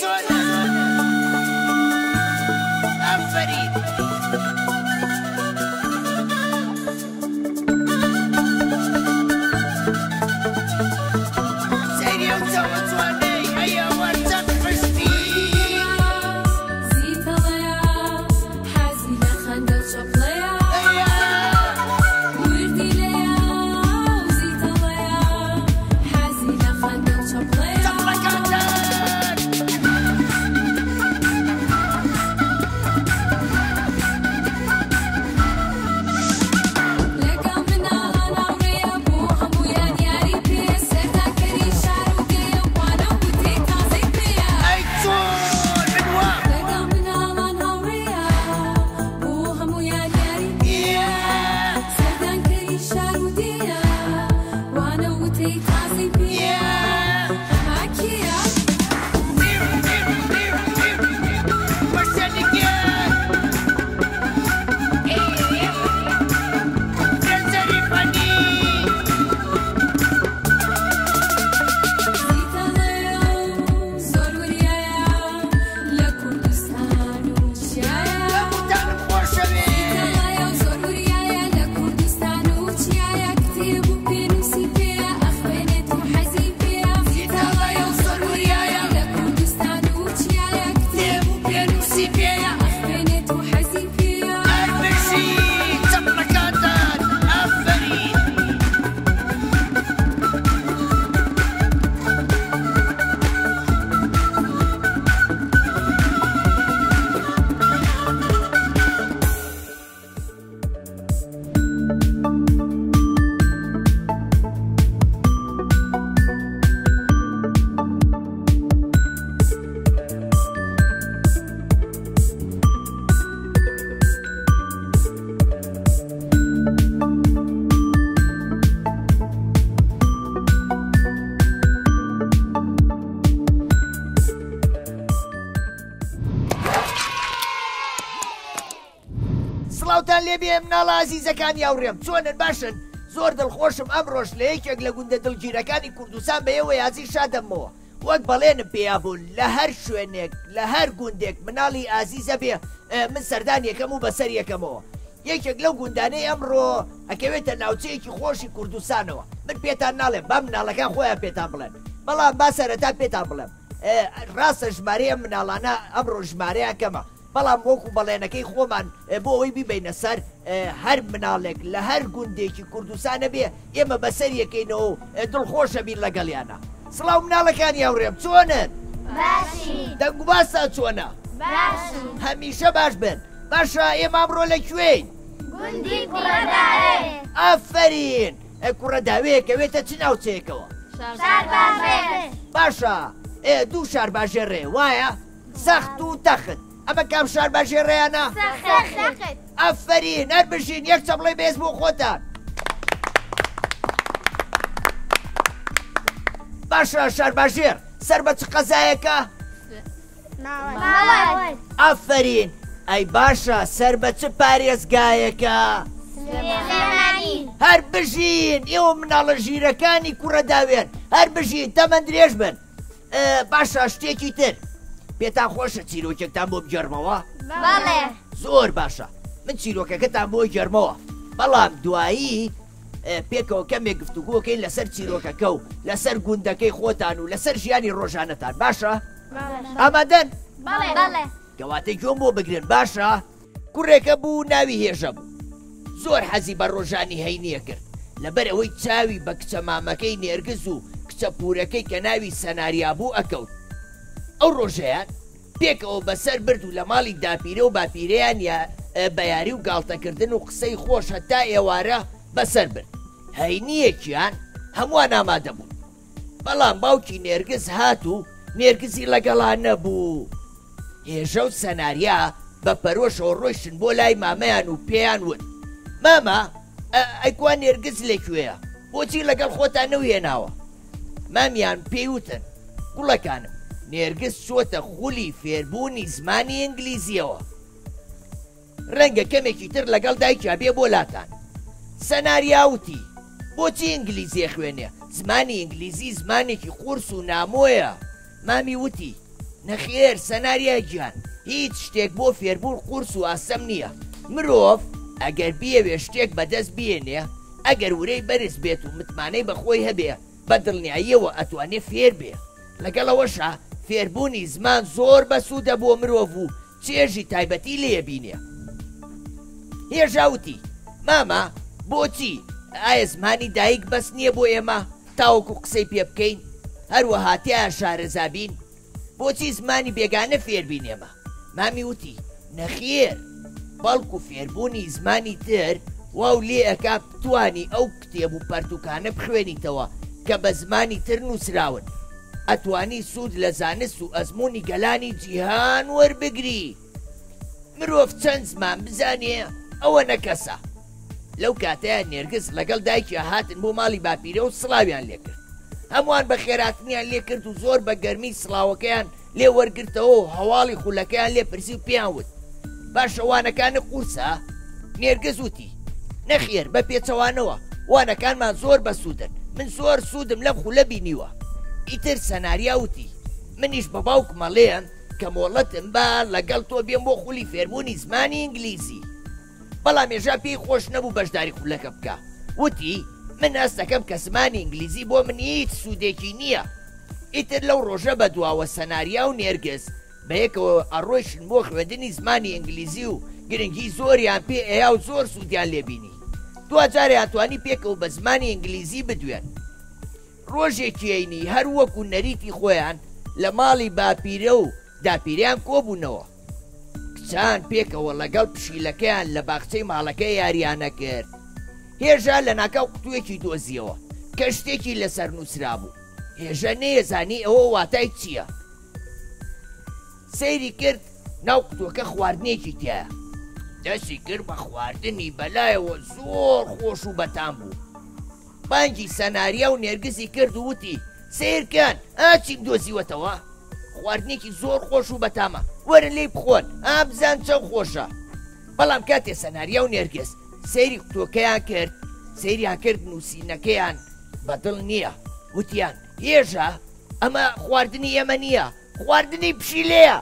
چۆنە؟ ئافەرین. سەیری ئەو چاوە جوانەی، ئەی ئەوە چەند حوشتی. زیتەڵەیە حەزی لە خەندە و چەپڵەیە ئەیە. وردیلەیە و زیتەڵەیە حەزی لە خەندە و چەپڵەیە. چەپڵەکانتان. لەگەڵ مناڵان هاوڕێیە بۆ هەموویان یاری پێیە سەردانکەری شار و دێیە و وانە و وتەی تازەی پێیە. ئەی چۆن من وا. لەگەڵ مناڵان هاوڕێیە بۆ هەموویان یاری پێیە سەردانکەری شار و دێیە وانە و وتەی تازەی پێیە. ئەمە کێیە؟ وەشەنگیان. فرەنجەری فەنی. زیتەڵەیە و زۆر وریایە لە کوردستان و چیایە. هەمووتانم خۆشەوێ. زیتەڵەیە و زۆر وریایە لە کوردستان و چیایە کتێب و پێنووسی پێیە ئەخوێنێت و حەزی پێیە. زیتەڵەیە و زۆر وریایە لە کوردستان و چیایە کتێب و پێنووسی پێیە ئەخوێنێت و حەزی پێیە. هەر بژی چەپڵەکانتان. ئافەرین. سڵاوتان لێبێ مناڵە ئازیزەکانی هاوڕێم، چۆنن؟ باشن؟ زۆر دڵخۆشم ئەمڕۆش لە یەکێک لە گوندە دڵگیرەکانی کوردستان بە ئێوەی ئازیز شادەمەوە. وەک بەڵێنم پێیا بوو لە هەر شوێنێک لە هەر گوندێک مناڵی ئازیزە بێ من سەردان یەکەم و بەسەر یەکەمەوە. یەکێک لەو گوندانەی ئەمڕۆ ئەکەوێتە ناوچەیەکی خۆشی کوردستانەوە. من پێتان ناڵێم، با مناڵەکان خۆیان پێتان بڵێن، بەڵام با سەرەتا پێتان بڵێم ڕاستە ژمارەی ئەم مناڵانە ئەمڕۆ ژمارەیان کەمە، بەڵام وەکو بەڵێنەکەی خۆمان بۆ ئەوەی بیبەینە سەر هەر مناڵێک لە هەر گوندێکی کوردستانە بێ ئێمە بەسەر یەکەینەوە و دڵخۆشە بین لەگەڵیانە. سڵاو مناڵەکانی هاوڕێم، چۆنن؟ باشین. دەنگ و باستان چۆنە؟ باشین. هەمیشە باش بن. باشە ئێمە ئەمڕۆ لەکوێین؟ گوندی کوڕەداوێ. ئافەرین. کوڕەداوێ کەوێتە چ ناوچەیەکەوە؟ شارباژێر. باشە دوو شارباژێڕێ وایە؟ سەخت و تەخت. ئەمە کام شارباژێڕیانە؟ سەخت. ئافەرین، هەر بژین. یەک چەپڵەی بێز بۆ خۆتان. باشە شارباژێر سەر بە چ قەزایەکە؟ ناوەند. ئافەرین. ئەی باشە سەر بە چ پارێزگایەکە؟ سلێمانی. هەر بژین. ئێوە مناڵە ژیرەکانی کوڕەداوێن، هەر بژین، تەمەن درێژ بن. باشە شتێکی تر پێتان خۆشە چیرۆکێکتان بۆ بگێڕمەوە؟ بەڵێ. زۆر باشە من چیرۆکەکەتان بۆ گێڕمەوە، بەڵام دوایی پێکەوە کەمێک گفتوگۆکەین لەسەر چیرۆکەکە و لەسەر گوندەکەی خۆتان و لەسەر ژیانی ڕۆژانەتان. باشە؟ ئامادەن؟ بەڵێ. بەڵێ. کەواتە گوێم بۆ بگرن. باشە؟ کوڕێکە بوو ناوی هێژە بوو، زۆر حەزی بە ڕۆژانی هەینیە کرد، لەبەر ئەوەی چاوی بە کچە مامەکەی نێرگز و کچە پورەکەی کە ناوی سەناریا بوو ئەکەوت. ئەو ڕۆژەیان پێکەوە بەسەر برد و لە ماڵی داپیرە و باپیرەیان بە یاری و گاڵتەکردن و قسەی خۆش هەتا ئێوارە بەسەر برد. هەینیەکیان هەمووان ئامادە بوون، بەڵام باوکی نێرگز هات و نێرگزی لەگەڵا نەبوو. هێژە و سەناریا بە پەرۆشەوە ڕۆیشتن بۆ لای مامەیان و پێیان وت مامە ئەیکوا نێرگز لەکوێیە؟ بۆچی لەگەڵ خۆتان نەوهێناوە؟ مامیان پێی وتن گوڵەکانم نێرگز چۆتە خولی فێربوونی زمانی ئینگلیزیەوە، ڕەنگە کەمێکی تر لەگەڵ دایکیا بێ بۆ لاتان. سەناریا وتی بۆچی ئینگلیزی ئەخوێنێ؟ زمانی ئینگلیزی زمانێکی قورس و نامۆیە. مامی وتی، نەخێر سەناریا گیان، هیچ شتێک بۆ فێربوون قورس و ئاستەم نییە. مرۆڤ ئەگەر بیەوێ شتێک بەدەست بێنێ، ئەگەر ورەی بەرز بێت و متمانەی بە خۆی هەبێ، بە دڵنیاییەوە ئەتوانێ فێر بێ. لەگەڵ ئەوەشا فێربوونی زمان زۆر بەسوودە بۆ مرۆڤ و چێژی تایبەتی لێ بینێ. هێژا وتی، مامە بۆچی؟ ئایا زمانی دایک بەس نییە بۆ ئێمە تاوەکو قسەی پێ بکەین؟ هەروەها تیایا شارەزا بین؟ بۆچی زمانی بێگانە فێربین ئێمە؟ مامی وتی، نەخێر، بەڵکو فێربوونی زمانی تر واو لێ ئەکا بتوانی ئەو کتێب و پەرتوکانە بخوێنیتەوە کە بە زمانی تر نووسراون. ئەتوانی سوود لە زانست و ئەزموونی گەلانی جیهان وەربگری. مرۆڤ چەند زمان بزانێ ئەوەنە کەسە. لەو کاتەیا نێرگز لەگەڵ دایکیا هاتن بۆ ماڵی باپیرە و سڵاویان لێکرد. هەمووان بە خێراتنیان لێکرد و زۆر بە گەرمی سڵاوەکەیان لێ وەرگرتەوە و هەواڵی خولەکەیان لێ پرسی و پێیان وت، باشە وانەکانت قورسە؟ نێرگز وتی، نەخێر بە پێچەوانەوە، وانەکانمان زۆر بەسوودن، من زۆر سوودم لەم خولە بینیوە. ئیتر سەناریا وتی، منیش بە باوکم ئەڵێم کە مۆڵەتم با لەگەڵ تۆ بێم بۆ خولی فێربوونی زمانی ئینگلیزی. بەڵام هێژا پێی خۆش نەبوو بەشداری خولەکە بکا، وتی، من هەست دەکەم کە زمانی ئینگلیزی بۆ من هیچ سوودێکی نییە. ئیتر لەو ڕۆژە بەدواوە سەناریا و نێرگز بەیەکەوە ئەڕۆیشتن بۆ خوێندنی زمانی ئینگلیزی و گرنگی زۆریان پێ ئەیا و زۆر سوودیان لێ بینی. دواجاریان توانی پێکەوە بە زمانی ئینگلیزی بدوێن. ڕۆژێکی هەینی هەر وەکو نەریتی خۆیان لە ماڵی باپیرە و داپیرەیان کۆبوونەوە. کچان پێکەوە لەگەڵ پشیلەکەیان لە باخچەی ماڵەکە یاریان ئەکرد. هێژا لەناکاو قوتوویەکی دۆزییەوە کە شتێکی لەسەر نووسرابوو. هێژە نەیەزانی ئەوە واتای چییە. سەیری کرد ناو قوتووەکە خواردنێکی تیایە. دەستی کرد بە خواردنی، بەلایەوە زۆر خۆش و بەتام بوو. بانگی سەناریا و نێرگزی کرد و وتی، سەیرکەن، ئا چیم دۆزیوەتەوە؟ خواردنێکی زۆر خۆش و بەتامە، وەرن لێی بخۆن، ئا بزان چەند خۆشە. بەڵام کاتێ سەناریا و نێرگز سەیری قوتووەکەیان کرد، سەیریان کرد نووسینەکەیان بە دڵ نییە، وتیان، هێژا، ئەمە خواردنی ئێمە نییە، خواردنی پشیلەیە،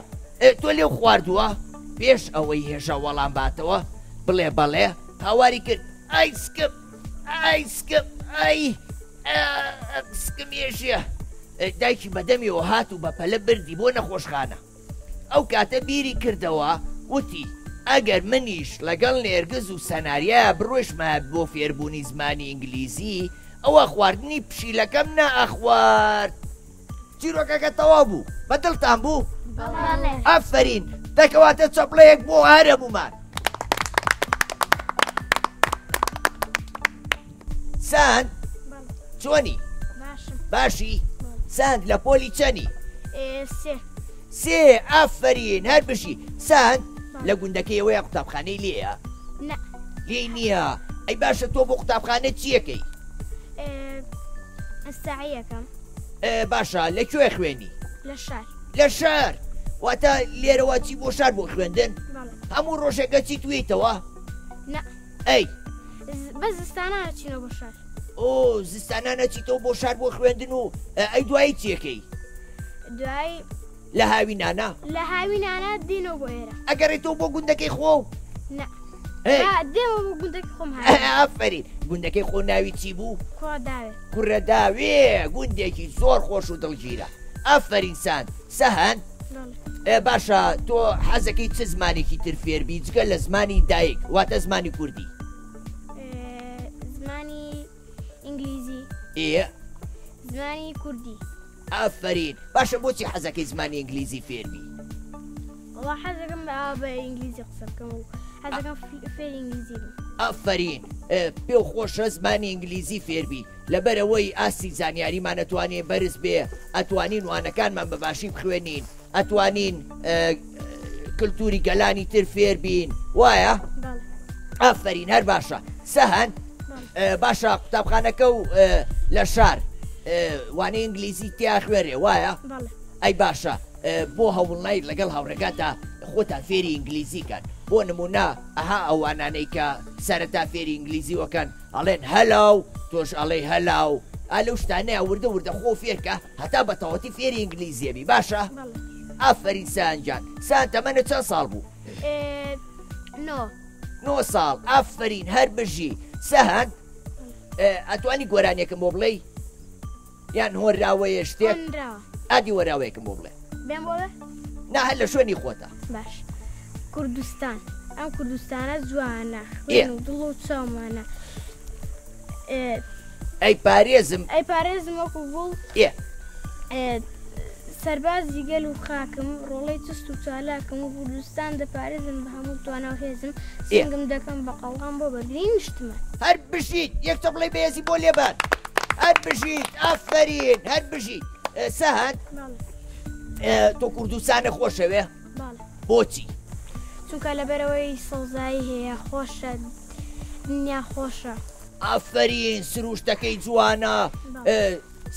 تۆ لێو خواردووە؟ پێش ئەوەی هێژا وەڵام باتەوە، بڵێ بەڵێ، هاواری کرد، ئای سکم، ئای سکم، ئای سکم ێشێ. دایکی بەدەمیەوە هات و بەپەلە بردی بۆ نەخۆشخانە. ئەو کاتە بیری کردەوە، وتی، ئەگەر منیش لەگەڵ نێرگز و سەناریایا بڕۆیشمایە بۆ فێربوونی زمانی ئینگلیزی، ئەوا خواردنی پشیلەکەم نائەخوارد. چیرۆکەکە تەواو بوو، بە دڵتان بوو؟ بەڵێ. ئافەرین، دەکەواتە چەپڵەیەک بۆ هەر هەموومان. ساند چۆنی؟ باشی؟ ساند لە پۆلی چەنی؟ سێ. سێ، ئافەرین، هەر بژی. ساند لە گوندەکەی ئەوەیە قوتابخانەی لێیە؟ نا. لێی نییە. ئەی باشە تۆ بۆ قوتابخانە چییەکەی؟ سەعیەکەم. باشە لە کوێ خوێنی؟ لە شار. لە شار، واتە لێرەوە چی بۆ شار بۆ خوێندن؟ هەموو ڕۆژێکە چی تویتەوە؟ نا. ئەی بە زستانە چینەوە بۆ شار. ئۆ زستانە نەچیتەوە بۆ شار بۆ خوێندن و ئەی دوایی چیەکەی؟ دوایی لە هاوینانە؟ لە هاوینانە دێنەوە بۆ ئێرە. ئەگەڕێتەوە بۆ گوندەکەی خۆ؟ نا. ئەی. دێمەوە بۆ گوندەکەی خۆم. ئافەرین. گوندەکەی خۆ ناوی چی بوو؟ کوڕەداوێ. کوڕەداوێ، گوندێکی زۆر خۆش و دڵگیرە. ئافەرین سان. سەهەند؟ باشە تۆ حەزەکەی چ زمانێکی تر فێربی جگە لە زمانی دایک، واتە زمانی کوردی؟ زمانی ئینگلیزی. ئێ؟ زمانی کوردی. ئافەرین. باشە بۆچی حەزەکەی زمانی ئینگلیزی فێربی؟ وەڵا حەزەکەم بە ئینگلیزی قسە بکەم و حەزەکەم فێری ئینگلیزی بم. ئافەرین. پێو خۆشە زمانی ئینگلیزی فێربی، لەبەرئەوەی ئاستی زانیاریمان ئەتوانێ بەرز بێ، ئەتوانین وانەکانمان بە باشی بخوێنین، ئەتوانین کلتوری گەلانی تر فێر بین، وایە؟ ئافەرین، هەر باشە. سەهەند؟ باشە قوتابخانەکە و لە شار وانەی ئینگلیزی تیا خوێنرێ، وایە؟ ئەی باشە بۆ هەوڵنای لەگەڵ هاوڕێکانتا خۆتان فێری ئینگلیزی کەن؟ بۆ نمونە ئەها ئەو وانانەی کە سەرەتا فێری ئینگلیزی وەکەن ئەڵێن هەلاو تۆش ئەڵێی هەلاو ئا لەو شتانەیە وردە وردە خۆ فێرکە هەتا بە تەواوەتی فێری ئینگلیزیە بی باشە؟ ئافەرین سان گیان سان تەمەنت چەند ساڵ بوو؟ نۆ. نۆ ساڵ ئافەرین هەر بژی سەهەند ئەتوانی گۆرانیەکم بۆ بڵێی؟ یان هۆنراوەیە شتێک؟ هۆنراوە. ئادی هۆنراوەیەکم بۆ بڵێ. بێم بۆ بێ؟ نا هەر لە شوێنی خۆتە. باش. کوردستان ئەم کوردستانە جوانە خوێن و دڵ و چاومانە. ئەی پارێزم ئەی پارێزم وەکو گوڵ ئێ سەربازی گەل و خاکم ڕۆڵەی چست و چالاکم و کوردستان دەپارێزم بە هەموو توانا و هێزم سنگم دەکەم بە قەڵغان بۆ بەرگری نیشتمان. هەر بژیت یەک چەپڵەی بەهێزی بۆ لێبان هەر بژیت ئافەرین هەر بژیت سەهەند تۆ کوردستانە خۆشەوێ بۆچی؟ چونکە لەبەرەوەی سەوزایی هەیە خۆشە دنیا خۆشە. ئافەرین سروشتەکەی جوانە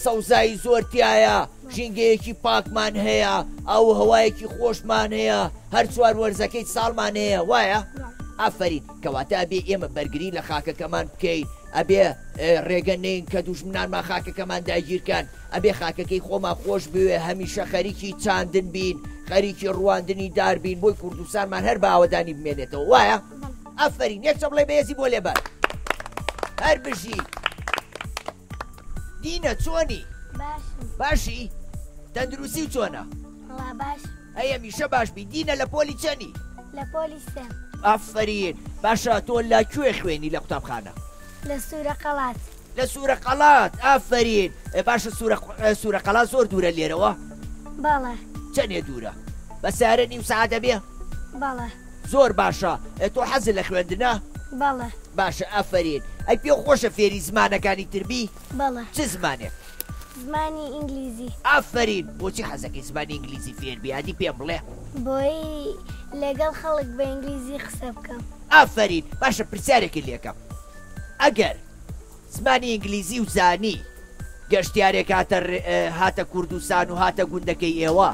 سەوزایی زۆر تایە ژینگەیەکی پاکمان هەیە ئاو و هەوایەکی خۆشمان هەیە هەر چوار وەرزەکەی ساڵمان هەیە وایە؟ ئافەرین کەواتە ئەبێ ئێمە بەرگری لە خاکەکەمان بکەین ئەبێ ڕێگە نین کە دوژمنانمان خاکەکەمان داگیرکەن ئەبێ خاکەکەی خۆمان خۆش بوێ هەمیشە خەریکی چاندن بین خەریکی ڕواندنی دار بین بۆی کوردستانمان هەر بە ئاوەدانی بمێنێتەوە وایە؟ ئافەرین یەک چەپڵەی بەهێزی بۆ لێبەر هەر بژی دینە چۆنی؟ باشم. باشی؟ تەندروستی چۆنە؟ وەڵا باش. ئەی هەمیشە باش بی. دینە لە پۆلی چەنی؟ لە پۆلی سێم. ئافەرین باشە تۆ لە کوێ خوێنی لە قوتابخانە؟ لە سوورە قەڵات. لە سوورە قەڵات ئافەرین باشە سوورە سوورە قەڵات زۆر دوورە لێرەوە؟ بەڵێ. چەنێ دوورە؟ بە سەیارە نیو سەعات ئەبێ؟ بەڵێ. زۆر باشە تۆ حەزت لە خوێندنە؟ بەڵێ. باشە ئافەرین ئەی پێو خۆشە فێری زمانەکانی تر بی؟ بەڵێ. چ زمانێک؟ زمانی ئینگلیزی. ئافەرین بۆچی حەزەکەی زمانی ئینگلیزی فێر بی ئەدی پێم بڵێ؟ بۆی لەگەڵ خەڵک بە ئینگلیزی قسە بکەم. ئافەرین باشە پرسیارێکت لێکەم ئەگەر زمانی ئینگلیزی و زانی گەشتیارێک هاتە هاتە کوردستان و هاتە گوندەکەی ئێوە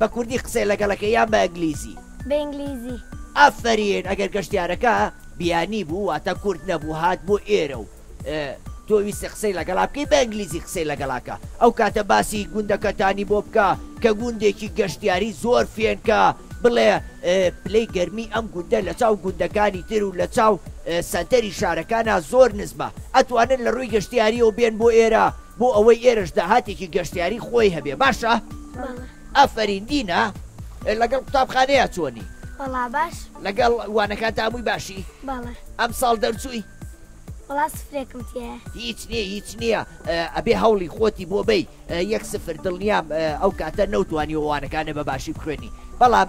بە کوردی قسەی لەگەڵەکەی یان بە ئەنگلیزی؟ بە ئینگلیزی. ئافەرین ئەگەر گەشتیارەکە بیانی بوو واتە کورد نەبوو هات بۆ ئێرە و تۆ ویستی قسەی لەگەڵا بکەی بە ئینگلیزی قسەی لەگەڵا کە ئەو کاتە باسی گوندەکەتانی بۆ بکە کە گوندێکی گەشتیاری زۆر فێنکە بڵێ پلەی گەرمی ئەم گوندە لە چاو گوندەکانی تر و لە چاو سەنتەری شارەکانا زۆر نزمە ئەتوانن لە ڕووی گەشتیاریەوە بێن بۆ ئێرە بۆ ئەوەی ئێرەش داهاتێکی گەشتیاری خۆی هەبێ باشە؟ ئافەرین دینا لەگەڵ قوتابخانەیە چۆنی؟ وەڵا باش. لەگەڵ وانەکان تامووی باشی؟ بەڵێ. ئەمساڵ دەرچووی؟ وەڵا سفرێکم تیایە. هیچ نییە هیچ نییە ئەبێ هەوڵی خۆتی بۆ بەی یەک سفر دڵنیام ئەو کاتە نەوتوانیوە وانەکانە بە باشی بخوێنی بەڵام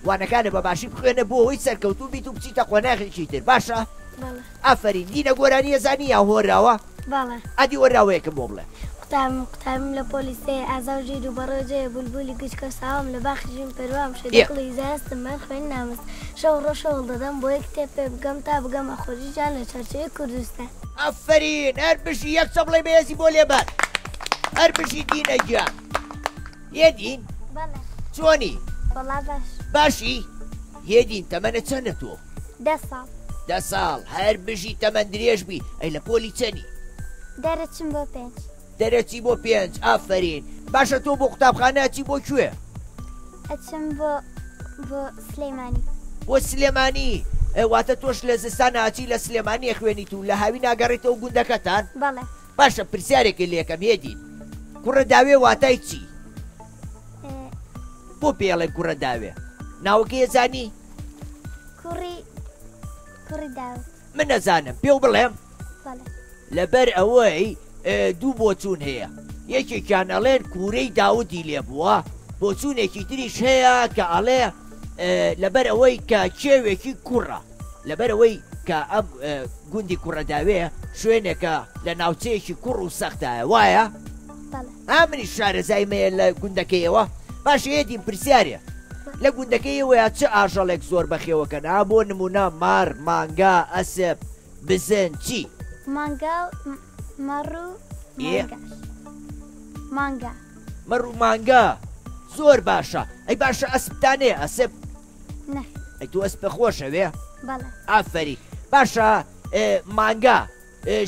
وانەکانە بە باشی بخوێنە بۆ ئەوەی سەرکەوتوو بیت و بچیتە قۆناغێکی تر باشە؟ بەڵێ. ئافەرین دینە گۆرانی ئەزانی یان هۆنراوە؟ بەڵێ. ئەدی هۆنراوەیەکم بۆ بڵێ. قوتابم قوتابیم لە پۆلی سێ ئازا و ژیر و بەڕێ و جێ بولبولی گچکە ساوام لە باخی ژین پەروام شەدە گوڵی زانستم من خوێن نامست شەو ڕۆژ هەوڵ دەدەم بۆ یەک کتێب پێ بگەم تا بگەمە خۆشی ژیان لە چوارچێوەی کوردستان. ئافەرین هەر بژی یەک چەپڵەی بەهێزی بۆ لێبەن هەر بژی دینە گیان هێدین بەڵێ. چۆنی؟ وەڵا باش. باشی؟ هێدین تەمەنت چەندە تۆ؟ دە ساڵ. دە ساڵ هەر بژی تەمەن درێژ بی ئەی لە پۆلی چەنی؟ دەرەچم بۆ پێنج. دەرەچی بۆ پێنج ئافەرین باشە تۆ بۆ قوتابخانە ئەچی بۆ کوێ؟ ئەچم بۆ بۆ سلێمانی. بۆ سلێمانی واتە تۆش لە زستان ئەچی لە سلێمانی ئەخوێنیت و لە هاوین ئەگەڕێیتەوە گوندەکەتان؟ بەڵێ. باشە پرسیارێکت لێکەم هێدین کوڕە داوێ واتای چی؟ بۆ پێڵێن کوڕە داوێ ناوەکەی ئەزانی؟ کوڕی کوڕی داود. من ئەزانم پێو بڵێم؟ بەڵێ. لەبەر ئەوەی دوو بۆچوون هەیە یەکێکیان ئەڵێن کوورەی داودی لێ بووە بۆچوونێکی تریش هەیە کە ئەڵێ لەبەر ئەوەی کە کێوێکی کوڕە لەبەر ئەوەی کە ئەم گوندی کوڕەداوێ شوێنێکە لە ناوچەیەکی کوڕ و سەختایە وایە؟ بەڵێ. ها منیش شارەزای مەیە لە گوندەکەیەوە باشە یەدیم پرسیارێ لە گوندەکەی ئێوەیا چ ئاژەڵێک زۆر بەخێوەکەن ها بۆ نمونە مار مانگا ئەسپ بزن چی؟ مانگا و مەڕ و ئێ؟ مانگاش مانگا. مەڕ و مانگا زۆر باشە ئەی باشە ئەسپتان هەیە ئەسپ؟ نەخێر. ئەی تۆ ئەسپە خۆشەوێ؟ بەڵێ. ئافەرین. باشە مانگا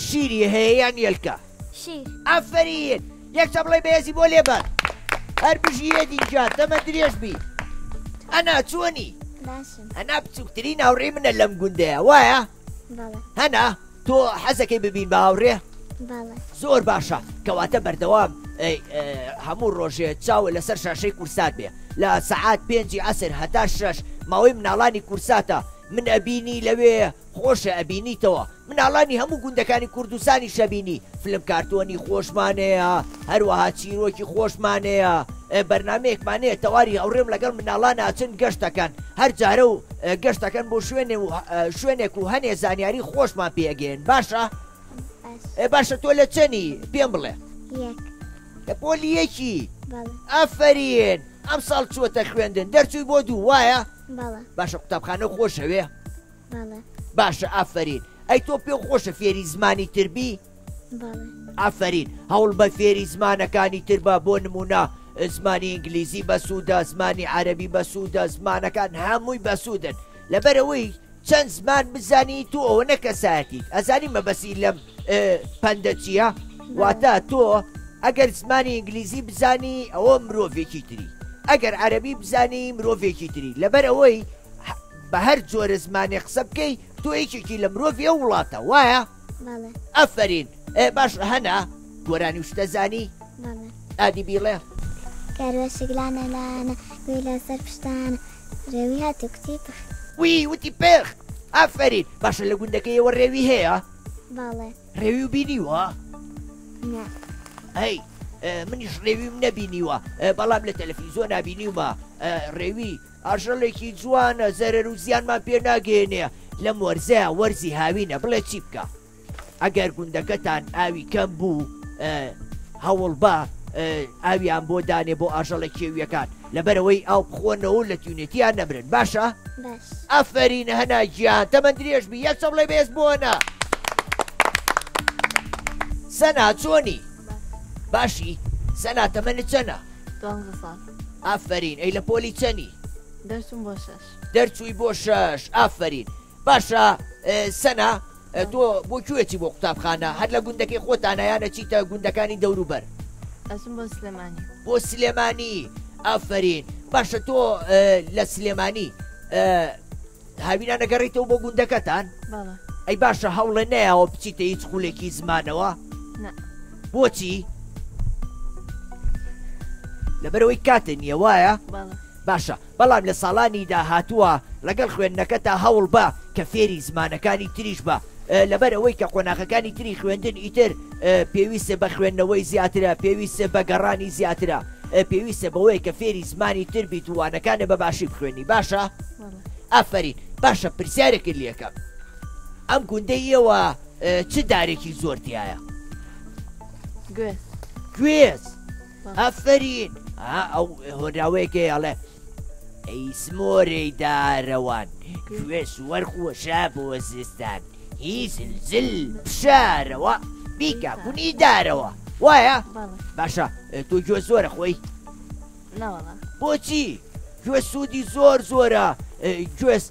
شیری هەیە یان یەلکە؟ شیر. ئافەرین. یەک چەپڵەی بەهێزی بۆ لێبەن. هەر بژی هێدی گیان تەمەن درێژ بی. ئەنا چۆنی؟ باشم. هەنا بچووکترین هاوڕێی منە لەم گوندەیە وایە؟ بەڵێ. هەنا تۆ حەزەکەی ببین بە هاوڕێ؟ بەڵێ. زۆر باشە کەواتە بەردەوام هەموو ڕۆژێ چاوە لەسەر شاشەی کورسات بێ لە سەعات پێنجی عەسر هەتا شەش ماوەی مناڵانی کورساتە من ئەبینی لەوێ خۆشە ئەبینیتەوە مناڵانی هەموو گوندەکانی کوردستانیش ئەبینی فلم کارتۆنی خۆشمان هەیە هەروەها چیرۆکی خۆشمان هەیە بەرنامەیەکمان هەیە تەواری هاوڕێم لەگەڵ مناڵان ئاچن گەشت دەکەن هەر جارە و گەشت دەکەن بۆ شوێنێ و شوێنێک و هەنێ زانیاری خۆشمان پێ ئەگەیەن باشە باش. باشە تۆ لە چەنی پێم بڵێ یەک. لە پۆلی یەکی؟ بەڵێ. ئافەرین ئەمساڵ چووەتە خوێندن دەرچووی بۆ دوو وایە؟ بەڵێ. باشە قوتابخانە خۆشەوێ؟ بەڵێ. باشە ئافەرین ئەی تۆ پێو خۆشە فێری زمانی تر بی؟ بەڵێ. ئافەرین هەوڵ بە فێری زمانەکانی تر بە بۆ نمونە زمانی ئینگلیزی بەسوودە زمانی عەرەبی بەسوودە زمانەکان هەمووی بەسوودن لەبەرئەوەی چەند زمان بزانی تۆ ئەوەنە کەسایەتیت ئەزانی مەبەسی لەم پەندە چییە؟ واتە تۆ ئەگەر زمانی ئینگلیزی بزانی ئەوە مرۆڤێکی تری ئەگەر عەرەبی بزانی مرۆڤێکی تری لەبەر ئەوەی بە هەر جۆرە زمانێ قسە بکەی تۆ یەکێکی لە مرۆڤی ئەو وڵاتە وایە؟ بەڵێ. ئەفەرین باش هەنا گۆرانی و شتە زانی؟ بەڵێ. ئادی بیڵێ. کەروێشک لانە لانە گوێی لەسەر پشتانە ڕێوی هات و کوتی پخ. وی وتی پخ ئافەرین باشە لە گوندەکەی ئێوە ڕێوی هەیە؟ بەڵێ. ڕێوی و بینیوە؟ نا. ئەی منیش ڕێویم نەبینیوە بەڵام لە تەلەفیزۆنا بینیومە ڕێوی ئاژەڵێکی جوانە زەرەر و زیانمان پێ ناگەیەنێ لەم وەرزەیا وەرزی هاوینە بڵێ چی بکە ئەگەر گوندەکەتان ئاوی کەم بوو هەوڵبە ئاویان بۆ دانێ بۆ ئاژەڵە کێویەکان لەبەرەوەی ئاو بخۆنەوە و لە تیونێتیان نەمرن باشە؟ باش. ئافەرین هەنا گیان تەمەن درێژ بی یەک چەپڵەی بەهێز بۆ هەنا. سەنا چۆنی؟ باشی سەنا تەمەنت چەنە؟ دوانزە ساڵ. ئافەرین ئەی لە پۆلی چەنی؟ دەرچووم بۆ شەش. دەرچووی بۆ شەش ئافەرین باشە سەنا تۆ بۆ کوێ چی بۆ قوتابخانە هەر لە گوندەکەی خۆتانە یان ئەچیتە گوندەکانی دەوروبەر؟ ئەچم بۆ سلێمانی. بۆ سلێمانی ئافەرین باشە تۆ لە سلێمانی هاوینان ئەگەڕێیتەوە بۆ گوندەکەتان؟ بەڵێ. ئەی باشە هەوڵێ نەیاوە بچیتە هیچ خولێکی زمانەوە؟ نا. بۆچی؟ لەبەرئەوەی کاتت نییە وایە؟ بەڵێ. باشە بەڵام لە ساڵانی داهاتووە لەگەڵ خوێندنەکەتا هەوڵ بە کە فێری زمانەکانی تریش بە لەبەر ئەوەی کە قۆناغەکانی تری خوێندن ئیتر پێویستە بە خوێندنەوەی زیاترە پێویستە بە گەڕانی زیاترە پێویستە بەوەیە کە فێری زمانی تر بیت و وانەکانت بە باشی بخوێنی باشە؟ ئافەرین باشە پرسیارێکت لێکەم ئەم گوندەی ئێوە چ دارێکی زۆر تایە؟ گوێز. گوێز ئافەرین ئەو هۆنراوەیەکەی ئەڵێ ئەی سمۆرەی دارەوان گوێز وەرخۆشە بۆ زستان هی زلزل بشارەوە بیکە کونی دارەوە وایە باشە تۆ گوێ زۆرە خۆی بۆچی گوێز سوودی زۆر زۆرە گوێز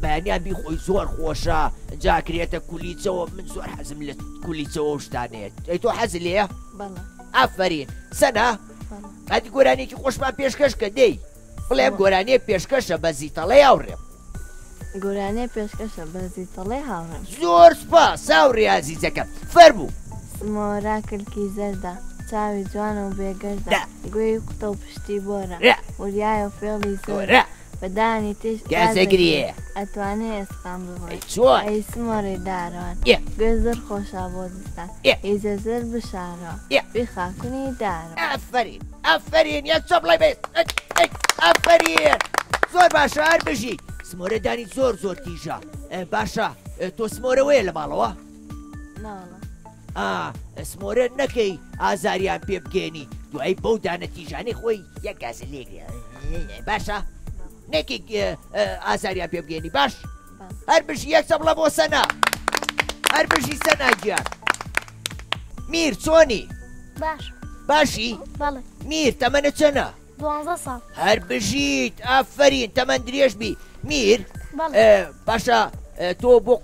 بەیانیان بیخۆی زۆر خۆشە جا کرێتە کولیچەوە من زۆر حەزم لە کولیچەوە و شتانەیە ئەی تۆ حەز لێیە ئافەرین سەنا ئەدی گۆرانیەکی خۆشمان پێشکەش کە دەی بڵێم گۆرانیە پێشکەشە بە زیتەڵەی هاوڕێم. گۆرانیە پێشکەشە بە زیتەڵەی هاوڕێم. زۆر سوپاس هاوڕێ ئازیزەکەم فەرموو. سمۆرە کلکی زەردە، چاوی جوانە و بێگەردە، گوێی قوتە و پشتی بۆرە، وریایە و فێڵی زۆرە، بە دانی تیژ گاز ئەگرێ، ئەتوانێ ئێسقان ببڕێ. ئەی سمۆرەی دارەوان، گوێ زۆر خۆشە بۆ زستان، هیزە زەرد بشارەوە، بیخە کونی دارەوە. ئافەرین ئافەرین یەک چەپڵەی بێت ئافەرین زۆر باشە هەر بژیت سمۆرە دانی زۆر زۆر تیژە باشە تۆ سمۆرەوەیە لە ماڵەوە؟ سمۆرە نەکەی ئازاریان پێ بگەێنی دوایی بەو دانە تیژانەی خۆی یەک گازە لێگرێ باشە نەکی ئازاریان پێ بگەێنی باش هەر بژی یەک چەپڵە بۆ سەنا هەر بژی سەنا گیان میر چۆنی باش باشی بەڵێ میر تەمەنە چەنە دوانزە ساڵ هەر بژیت ئافەرین تەمەن درێژ بی. میر باشە تۆ بۆ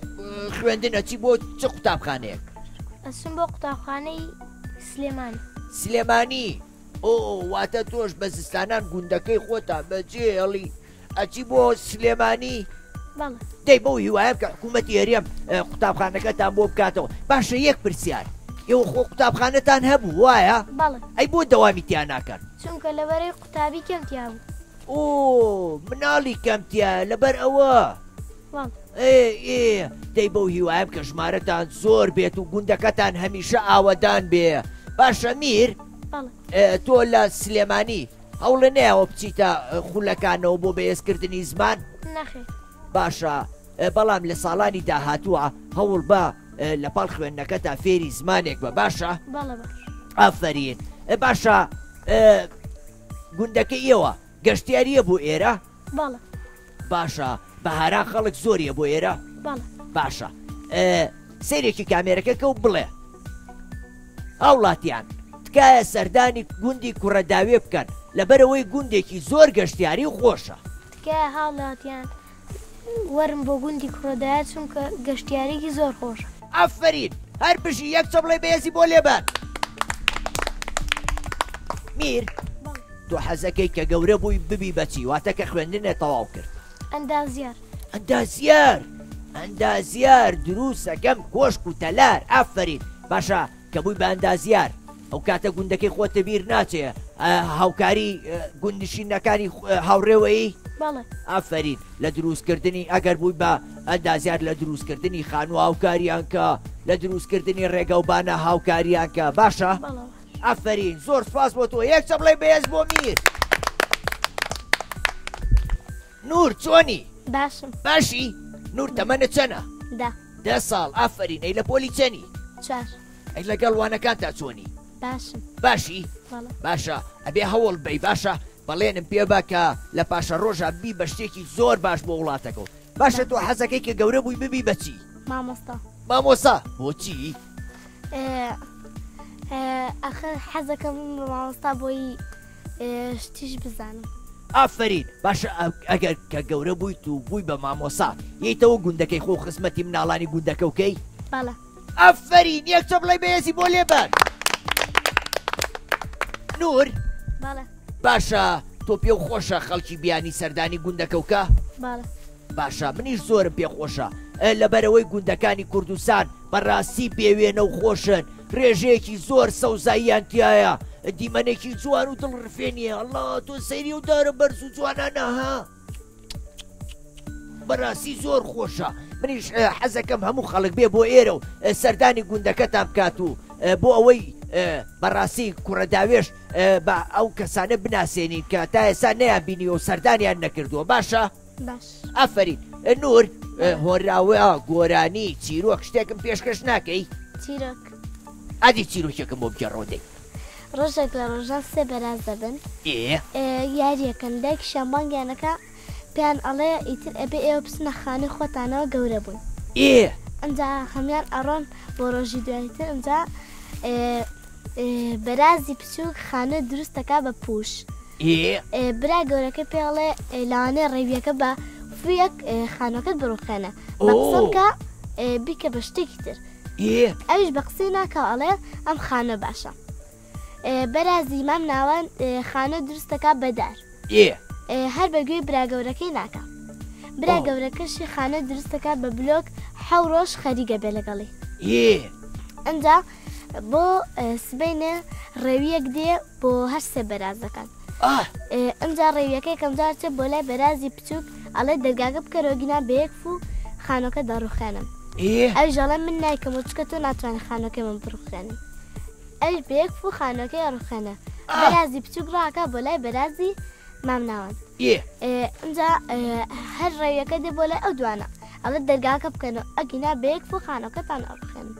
خوێندن ئەچی بۆ چ قوتابخانەیەک؟ ئەچم بۆ قوتابخانەی سلێمانی. سلێمانی ئۆ واتە تۆش بە زستانان گوندەکەی خۆتا بەجێ هێڵی ئەچی بۆ سلێمانی؟ بەڵێ. دەی بەو هیوایەم کە حکوومەتی هەرێم قوتابخانەکەتان بۆ بکاتەوە. باشە یەک پرسیار ئێوە خۆ قوتابخانەتان هەبوو وایە؟ بەڵێ. ئەی بۆ دەوامی تیا ناکەن؟ چونکە لەبەرەی قوتابی کەم تیا بوو. ئۆ مناڵی کەم تیایە لەبەر ئەوە. بەڵێ. ئێ ئێ دەی بەو هیوایەم کە ژمارەتان زۆر بێت و گوندەکەتان هەمیشە ئاوەدان بێ. باشە میر؟ بەڵێ. تۆ لە سلێمانی هەوڵێ نەیاوە بچیتە خولەکانەوە بۆ بەهێزکردنی زمان؟ نەخێر. باشە بەڵام لە ساڵانی داهاتووە هەوڵ بە لە پاڵ خوێندنەکەتا فێری زمانێک بە باشە؟ بەڵێ باش. ئافەرین. باشە گوندەکەی ئێوە گەشتیارییە بۆ ئێرە؟ بەڵێ. باشە بەهاران خەڵک زۆریە بۆ ئێرە؟ بەڵێ. باشە سەیرێکی کامێرەکە کە و بڵێ هاوڵاتیان تکایە سەردانی گوندی کوڕەداوێ بکەن لەبەرەوەی گوندێکی زۆر گەشتیاری و خۆشە. تکایە هاوڵاتیان وەرن بۆ گوندی کوڕەداوێ چونکە گەشتیاریکی زۆر خۆشە. ئافەرین هەر بژی یەک چەپڵەی بەهێزی بۆ لێبەن. میر تۆ حەزەکەی کە گەورە بووی ببی بەچی واتە کە خوێندنێ تەواو کرد؟ ئەندازیار. ئەندازیار ئەندازیار دروستەکەم کۆشک و تەلار ئافەرین باشە کە بووی بە ئەندازیار ئەو کاتە گوندەکەی خۆتە بیر ناچێ هاوکاری گوندنشینەکانی هاوڕێوەیی؟ بەڵێ. ئافەرین لە دروستکردنی ئەگەر بووی بە ئەندازیار لە دروستکردنی خانوو هاوکاریان کە لە دروستکردنی ڕێگەوبانە هاوکاریان کە باشە؟ بەڵێ. ئافەرین زۆر سوپاس بۆ تۆ یەک چەپڵەی بەهێز بۆ میر. نور چۆنی؟ باشم. باشی؟ نور تەمەنت چەنە؟ دە. دە ساڵ ئافەرین ئەی لە پۆلی چەنی؟ چوار. ئەی لەگەڵ وانەکانتا چۆنی؟ باشم. باشی؟ بەڵێ. باشە ئەبێ هەوڵ بەی باشە بەڵێنم پێ بە کە لە پاشەڕۆژا ببی بە شتێکی زۆر باش بۆ وڵاتەکە و باشە تۆ حەزەکەی کە گەورە بووی ببی بە چی؟ مامۆستا. مامۆستا بۆچی؟ ئەخر حەزەکەم ببم بە مامۆستا بۆی شتیش بزانم. ئافەرین باشە ئەگەر کە گەورە بوویت و بووی بە مامۆسا یەیتەوە گوندەکەی خۆ خزمەتی مناڵانی گوندەکە و کەی؟ بەڵێ. ئافەرین یەک چەپڵەی بەهێزی بۆ لێبەن. نور. بەڵێ. باشە تۆ پێو خۆشە خەڵکی بیانی سەردانی گوندەکە و کە؟ بەڵێ. باشە منیش زۆرم پێ خۆشە لەبەرئەوەی گوندەکانی کوردستان بەڕاستی بێ وێنە و خۆشن ڕێژەیەکی زۆر سەوزاییان تیایە دیمەنێکی جوان و دڵڕفێنیە ئەڵا تۆ سەیری و دارە بەرز و جوانانە ها بەڕاستی زۆر خۆشە منیش حەزەکەم هەموو خەڵک بێ بۆ ئێرە و سەردانی گوندەکەتان بکات و بۆ ئەوەی بەڕاستی کوڕە داوێش بە ئەو کەسانە بناسێنین کە تا ئێستا نەیان بینیوە و سەردانیان نەکردووە باشە باش. ئافەرین نور هۆنراوە گۆرانی چیرۆک شتێکم پێشکەش ناکەی؟ چیرۆک. ئەدی چیرۆکێکم بۆ بگێڕەوە دەی. ڕۆژێک لە ڕۆژان سێ بەراز دەبن ئێ. یاریەکەن دایکیشیان بانگیان ئەکا پێیان ئەڵێ ئیتر ئەبێ ئێوە بچنە خانووی خۆتانەوە گەورە بوون. ئێ. ئەمجا هەموان ئەڕۆن بۆ ڕۆژی دوایتر ئەمجا بەرازی بچووک خانوو دروست دەکا بە پووش. برا گەورەکە پێ ئەڵێ لەوانەیە ڕێویەکە بە فویەک خانوەکەت بڕوخێنە بە قسە بکە بیکە بە شتێکی تر ئەویش بە قسەی ناکا ئەڵێ ئەم خانوە باشە بەرازی مام ناوەند خانوە دروست دەکا بە دار هەر بە گوێی برا گەورەکەی ناکا برا گەورەکەشی خانوە دروست دەکا بە بلۆک حەو ڕۆژ خەریکە بێ لەگەڵی ئەنجا بۆ سبەینێ ڕێویەک دێ بۆ هەر سێ بەرازەکان ئەمجا ڕێویەکە یەکەم جار چێ بۆ لای بەرازی بچووک ئەڵێ دەرگاکە بکەرەوە گینا بە یەک فوو خانۆکە دەڕوخێنم ئەویش ئەڵێ من نایکەمەوە چونکە تۆ ناتوانانی خانۆکەی من بڕوخێنی ئەویش بە یەک فوو خانۆکەی ئەڕوخێنە بەرازی بچووک ڕاکا بۆ لای بەرازی مامناوەند ئەمجا هەر ڕێویەکە دێ بۆ لای ئەو دوانە ئەڵێ دەرگاکە بکەنەوە ئەگینا بە یەک فوو خانۆکەتان ئەڕوخێنم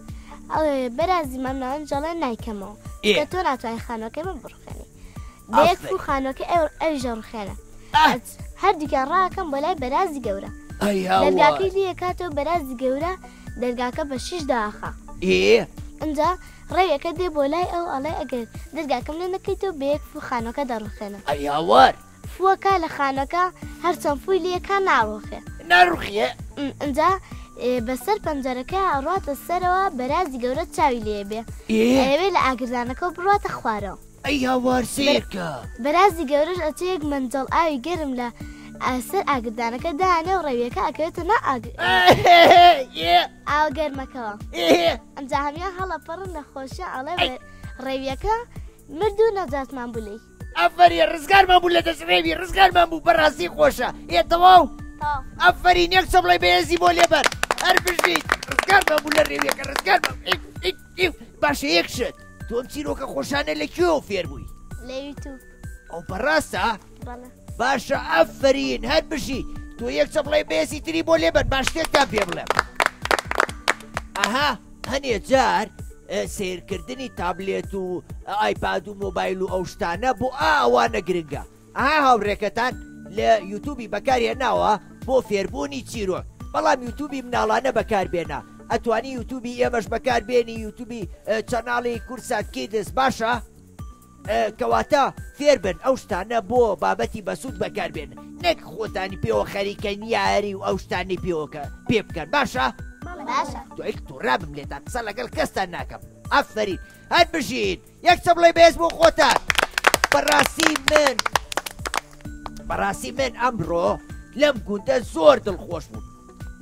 ئەڵێ بەرازی مامناوەند جەڵێ نایکەمەوە کە تۆ ناتوانانی خانوەکەی من بڕوخێنی بە یەک فوو خانوەکە ئەویش ئەڕوخێنە هەردووکیان ڕاکەم بۆ لای بەرازی گەورە دەرگاکەی لێکاتەوە بەرازی گەورە دەرگاکە بە شیش داخە ئەجا ڕێیەکە دێ بۆ لای ئەو ئەڵێ ئەگەر دەرگاکەم لێ نەکەیتەوە بە یەک فوو خانوەکە دەڕوخێنە ئەی هاوار. فووەکا لە خانەکە هەرچەند فووی لێکا ناڕوخێ. ناڕوخێ؟ ئنجا بەسەر پەنجەرەکەیا ئەڕواتە سەرەوە بەرازی گەورە چاوی لێ بێ ئەیەوێ لە ئاگردانەکەوە بڕواتە خوارەوە. ئەی هاوار سەیرکە. بەرازی گەورەش ئەچێ یەک مەنجەڵ ئاوی گەرم لە سەر ئاگردانەکە دانێ و ڕێویەکە ئەکەوێتە ناو ئاوە گەرمەکەوە. ئەمجا هەمیان هەڵەپەڕن لە خۆشیان ئەڵێ ڕێویەکە مرد و نەجاتمان بوو لێی. ئەفەرین ڕزگارمان بوو لە دەست ڕێوی ڕزگارمان بوو بەڕاستی خۆشە ئێ تەواو ئەفەرین یەک چەپڵەی بەهێزی بۆ لێبەر هەر بژیت ڕزگارمان بوو لە ڕێویەکە ڕزگارمان باشە یەک شت تۆ ئەم چیرۆکە خۆشانە لە کوێوە فێر بووی؟ لە یوتوب. ئەو بەڕاستە؟ باشە ئەفەرین هەر بژی تۆ یەک چەپڵەی بەهێزی تری بۆ لێبەر با شتێکتان پێ بڵێم ئەها هەنێ جار سیرکردنی تابلێت و ئایپاد و مۆبایل و ئەو شتانە بۆ ئاوانە گرنگە ئەها هاوڕێکەتان لە یوتوبی بەکارهێناوە بۆ فێربوونی چیرۆک بەڵام یوتوبی مناڵانە بەکاربێنە ئەتوانی یوتوبی ئێمەش بەکاربێنی یوتوبی channel ی کورسات Kids باشە کەواتە فێربن ئەو شتانە بۆ بابەتی بەسوود بەکاربێن نەک خۆتانی پێوە خەریکەن یاری و ئەو شتانی پێوەکە پێ بکەن باشە باشە دوای توڕابم لێتان قسە لەگەڵ کەستان ناکەم ئەفەرین هەر بژین یەک چەپڵەی بەهێز بۆ خۆتان بەڕاستی من بەڕاستی من ئەمڕۆ لەم گوندە زۆر دڵخۆش بووم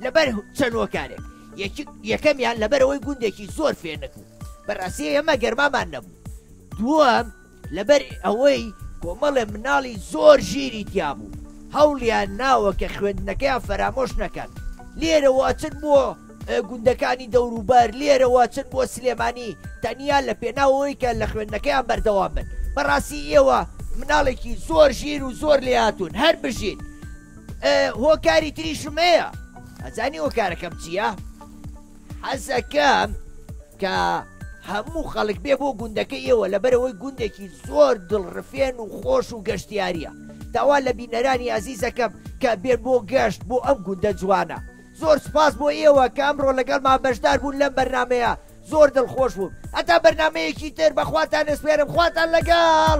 لەبەر چەند هۆکارێک یەکەمیان لەبەرەوەی گوندێکی زۆر فێنک بوو بەڕاستی ئێمە گەرمامان نەبوو دووەم لەبەر ئەوەی کۆمەڵێ مناڵی زۆر ژیری تیا بوو هەوڵیان ناوە کە خوێندنەکەیان فەرامۆش نەکەن لێرەوە ئەچن بۆ گوندەکانی دەوروبەر لێرەوە ئەچن بۆ سلێمانی تەنیا لە پێناو ئەوەی کە لە خوێندنەکەیان بەردەوام بن بەڕاستی ئێوە مناڵێکی زۆر ژیر و زۆر لێهاتوون هەر بژین هۆکاری تریشم هەیە ئەزانی هۆکارەکەم چییە؟ حەزەکەم کە هەموو خەڵک بێ بۆ گوندەکەی ئێوە لەبەرئەوەی گوندێکی زۆر دڵڕفێن و خۆش و گەشتیاریە داوا لە بینەرانی ئازیزەکەم کە بێن بۆ گەشت بۆ ئەم گوندە جوانە زۆر سوپاس بۆ ئێوە کە ئەمڕۆ لەگەڵمان بەشدار بوون لەم بەرنامەیە زۆر دڵخۆش بووم هەتا بەرنامەیەکی تر بەخواتان ئەسپێرم خواتان لەگەڵ.